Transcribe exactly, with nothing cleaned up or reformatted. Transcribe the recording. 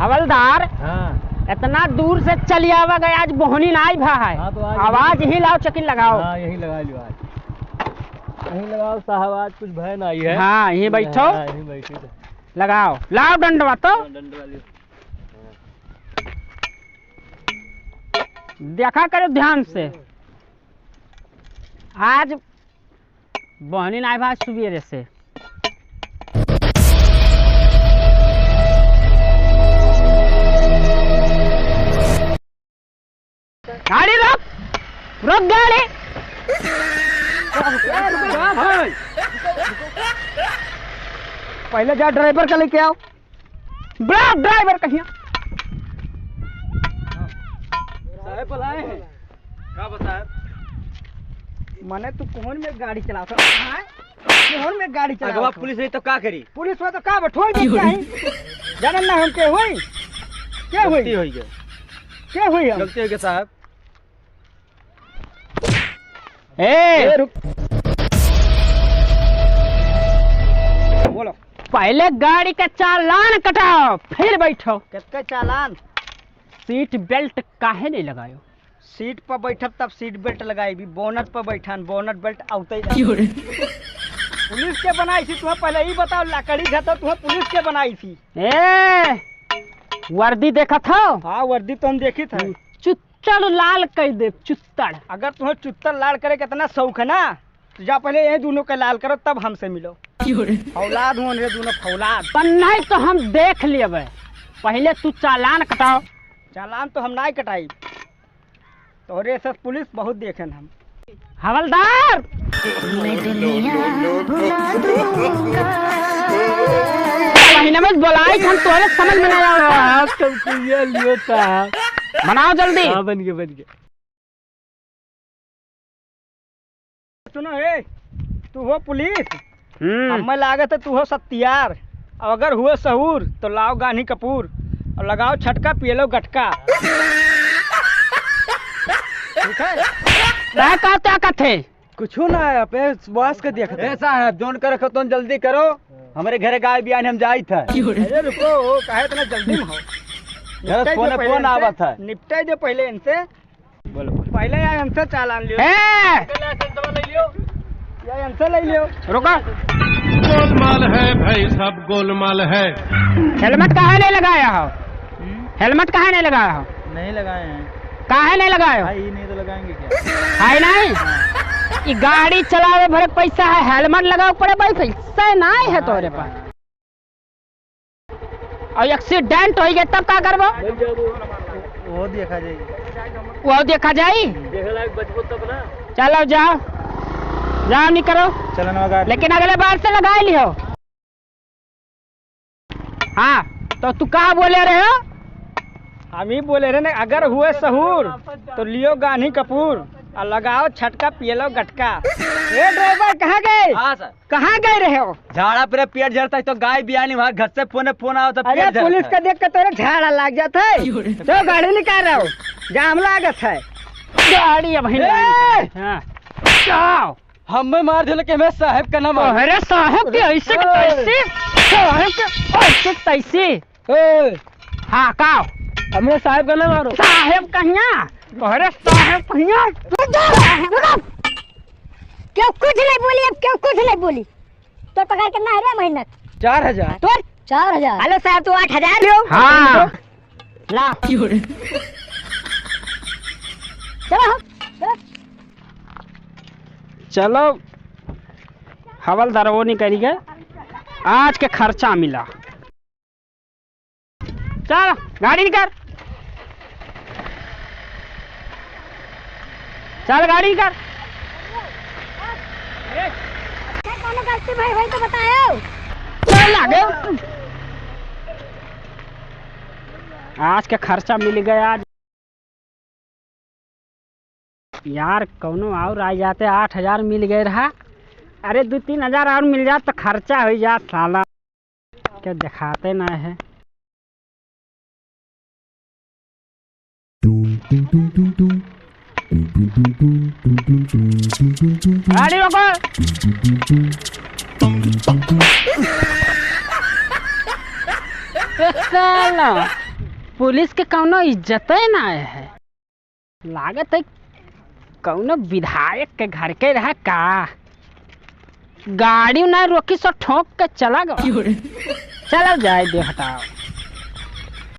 हवलदार, हाँ। इतना दूर से चली आवा गए, आज बोहनी नाई भा है। हाँ, तो आज आवाज यही लाओ, चेकिंग लगाओ। हाँ, यही लगा लियो आज। यही लगाओ साहब, आज कुछ भय नाई है। हाँ, यहीं बैठो। हाँ, यहीं बैठो। लगाओ, लाओ डंडवा तो। हाँ, डंडवा लियो। देखा करो ध्यान से, आज बहनी नाई भा सुबेरे से। गाड़ी रोक, रोक गाड़ी। पहले जा ड्राइवर का लेके आओ। बड़ा ड्राइवर कहिया। साहब बुलाए हैं। का बताए? मने तू कौन में गाड़ी चलावत है? हाँ? कौन में गाड़ी चलावत अगवा है? पुलिस रही तो का करी? पुलिस हो तो का बा? ठोक दे क्या है? जानन ना हम के होई? के होई? गलती होई गई। के होई हम? गलती होई गई साहब। ए! ए, रुक। बोलो। पहले गाड़ी का चालान कटाओ, फिर बैठो। कितका चालान? सीट बेल्ट काहे नहीं लगायो? सीट पर बैठब तब सीट बेल्ट लगाई भी, बोनट पर बैठान, बोनट बेल्ट आउते ही। क्यों रे? पुलिस के बनाई थी तुम्हें, पहले ही बताओ, लकड़ी घातो तुम्हें पुलिस के बनाई थी। ए, वर्दी देखत हो? हाँ, वर्दी तो हम देखी था। चुत्तड़ लाल कई देब, चुत्तड़। अगर तुम्हें चुत्तड़ लाल करे के इतना शौक है ना, तो जा पहले ये दोनों के लाल करो, तब हमसे मिलो। क्यों रे? फौलाद हुआ रे दोनों फौलाद। पर नहीं तो हम देख लेबे, पहले तू चालान कटाओ। चालान तो हम नहीं कटाई, तोहरे से पुलिस बहुत देखेन हम। हवलदार! मैं दुनिया भुला दूंगा। महीना में बोलाई हम तोहरे समझ में नहीं आवे। साहब, तुमको ये लियो साहब। बनाओ जल्दी। हाँ, बन गया, बन गया। सुनो, ए, तू हो पुलिस, हम्म। हमें लागत है तू हो सत्यार। अब अगर हुए सहूर, तो लाओ गान्ही कपूर और लगाओ छटका, पिए लो गटका। ठीक है? मैं का ताकत है? कुछू ना है, अपने बॉस के देखत है। ए साहब, जोन कर रखो, तुम जल्दी करो, हमरे घरे गाय बियान हम जाइत है। अरे रुको, काहे इतना जल्दी में हो? यार, निपटाई दो फोन, पहले फोन इनसे, आवत है। निपटाई दो पहले इनसे। बोलो, बोलो। पहले यार इनसे चालान लियो। ए! पहले लाइसेंस ले लियो। यार इनसे ले लियो। रुको। गोलमाल है भाई, सब गोलमाल है। हेलमेट काहे नहीं लगाया हो? हम्म? हेलमेट काहे नहीं लगाया हो? नहीं लगाए हैं। काहे नहीं लगाए हो? भाई, ये नहीं तो लगाएंगे क्या? है नहीं? हाँ। ये गाड़ी चलावे भरे पैसा है, हेलमेट लगावे पड़े भाई, पैसा नहीं है तोरे पास। और एक्सीडेंट हो गया तब का करबो? वो देखा जाई। वो देखा जाई? देखे लायक बचबो तब ना। चलो जाओ, जाओ निकलो। चलन वगैरह। लेकिन अगले बार से लगा लियो। हाँ, तो तू का बोले रहे हो? हम ही बोले रहे ना, अगर हुए सहूर तो लियो गान्ही कपूर और लगाओ छटका, पिए लो गटका। ए ड्राइवर, कहाँ गए? हाँ सर। कहाँ गए रहे हो? झाड़ा पे पेट झरता है तो गाय बियानी वहाँ घर से फोन, फोन आओ तो अरे पेट झरता पुलिस है। का देख के तोरे झाड़ा लाग जात है। क्यों रे? तो गाड़ी निकाल रहे हो, जाम लागत है। गाड़ी अब हिल ए! हाँ। जाओ। हमें मार देले कि हमें साहब का नाम आओ। अरे साहब के ऐसे के तैसे, साहब के ऐसे के तैसे। ए! हाँ, का? हमें साहब का ना मारो। साहब कहिया? तोहरे साहब कहिया? रुक जा, रुक। क्यों कुछ नहीं बोली, अब क्यों कुछ नहीं बोली? तो पगार कितना है रे महीना? चार हजार। तो चार हजार। हेलो साहब, तू आठ हजार लो। हाँ। ला। चलो, चलो। चलो, हवलदार वो नहीं करिए, आज के खर्चा मिला। चल, गाड़ी निकाल। चल, गाड़ी निकाल। कौनो गलती भाई, भाई तो बताओ। चल, आगे। आज के खर्चा मिल गया आज। यार, कौनो और आ जाते, आठ हजार मिल गए रहा। अरे, दो तीन हजार और मिल जात तो खर्चा हो जात साला। क्या दिखाते ना है। गाड़ी रोको। साला, पुलिस के कौनो इज्जते ना है। लागत है कौनो विधायक के घर के रहा का। गाड़ी ना रोकी सो ठोक के चला गवा। चलो जाए दे, हटाओ।